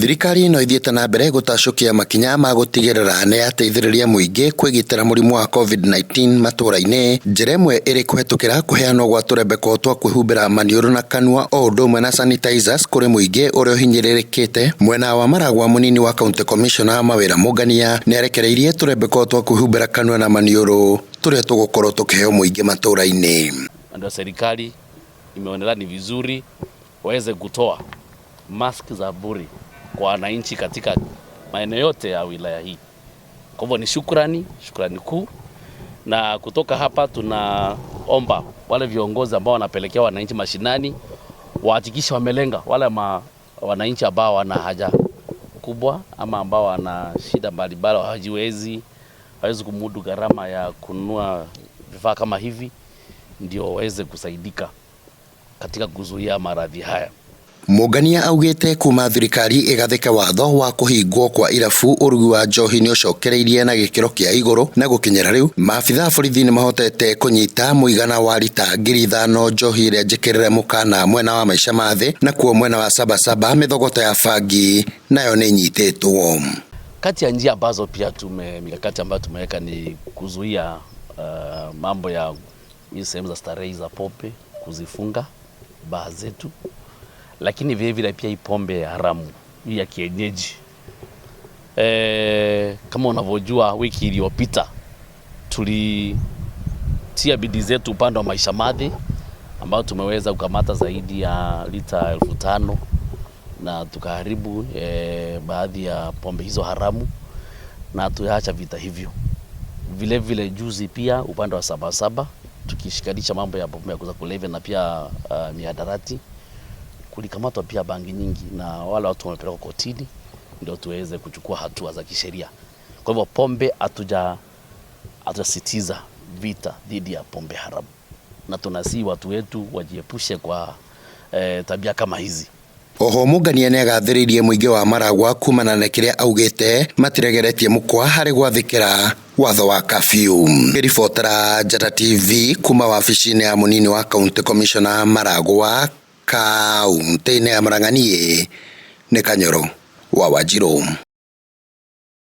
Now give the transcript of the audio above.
Thirikari no ithiĩte na mbere gũtacũkia makinya ma gũtigĩrĩra nĩ yateithĩrĩria mũingĩ kwĩgitĩra mũrimũ wa COVID-19 matũũra-inĩ. Njĩra ĩmwe ĩrĩ kũhetũkĩra kũheanwo gwa tũrembeko twa kwĩhumbĩra maniũrũ na kanua o ũndũ ũmwe na sanitizers kũrĩ mũingĩ ũrĩa ũhinyĩrĩrĩkĩte. Mwena wa Maragwa, mũnini wa County Commissioner Mawĩra Mũngania nĩ arekereirie tũrembeko twa kwĩhumbĩra kanua na maniũrũ tũrĩa tũgũkorwo tũkĩheo mũingĩ matũũra-inĩ. Ndio serikali imeonelea ni vizuri waweze kutoa mask za bure kwa wananchi katika maeneo yote ya wilaya hii. Kwa hivyo ni shukrani, shukrani kuu. Na kutoka hapa tunaomba wale viongozi ambao wanapelekea wananchi mashinani wahakikishe wamelenga wale wananchi ambao wana haja kubwa ama ambao wana shida mbalimbali, hawajiwezi, hawezi kumudu gharama ya kununua vifaa kama hivi, ndio waweze kusaidika katika kuzuia maradhi haya. Mũngania augĩte kuma thirikari ĩgathĩke watho wa kũhingwo kwa irabu, ũrugi wa njohi nĩ ũcokereirie na gĩkĩro kĩa igũrũ, na gũkinyĩra rĩu maabitha a borithi nĩ mahotete kũnyita mũigana wa rita 5,000 njohi ĩrĩa njĩkĩrĩre mũkana mwena wa maica ma thĩ, nakuo mwena wa Sabasaba mĩthogoto ya bangi nayo nĩ ĩnyitĩtwo. Kati ya njia ambazo pia mikakati ambayo tumeweka ni kuzuia mambo ya hizi sehemu za starehe za pombe, kuzifunga baa zetu, lakini vile vile pia hii pombe haramu hii ya kienyeji. Kama unavyojua, wiki iliyopita tulitia bidii zetu upande wa maisha madhi ambao tumeweza kukamata zaidi ya lita 5,000 na tukaharibu baadhi ya pombe hizo haramu na tuyaacha vita hivyo. Vile vile juzi pia upande wa Sabasaba tukishikanisha mambo ya pombe ya kuza kulevya na pia mihadarati, kulikamatwa pia bangi nyingi na wale watu wamepelekwa kotini ndio tuweze kuchukua hatua za kisheria. Kwa hivyo pombe hatujasitiza vita dhidi ya pombe haramu, na tunasihi watu wetu wajiepushe kwa tabia kama hizi. Oho Mũngania nĩ agathĩrĩirie mũingĩ wa Maragwa kumana na kĩrĩa augĩte matiregeretie mũkwa harĩ gwathĩkĩra watho wa kabiũ. Ngĩribotera Njata TV kuma wabici-inĩ ya mũnini wa County Commissioner Maragwa, kaunti-inĩ ya Murang'a, niĩ nĩ Kanyoro wa Wanjirũ.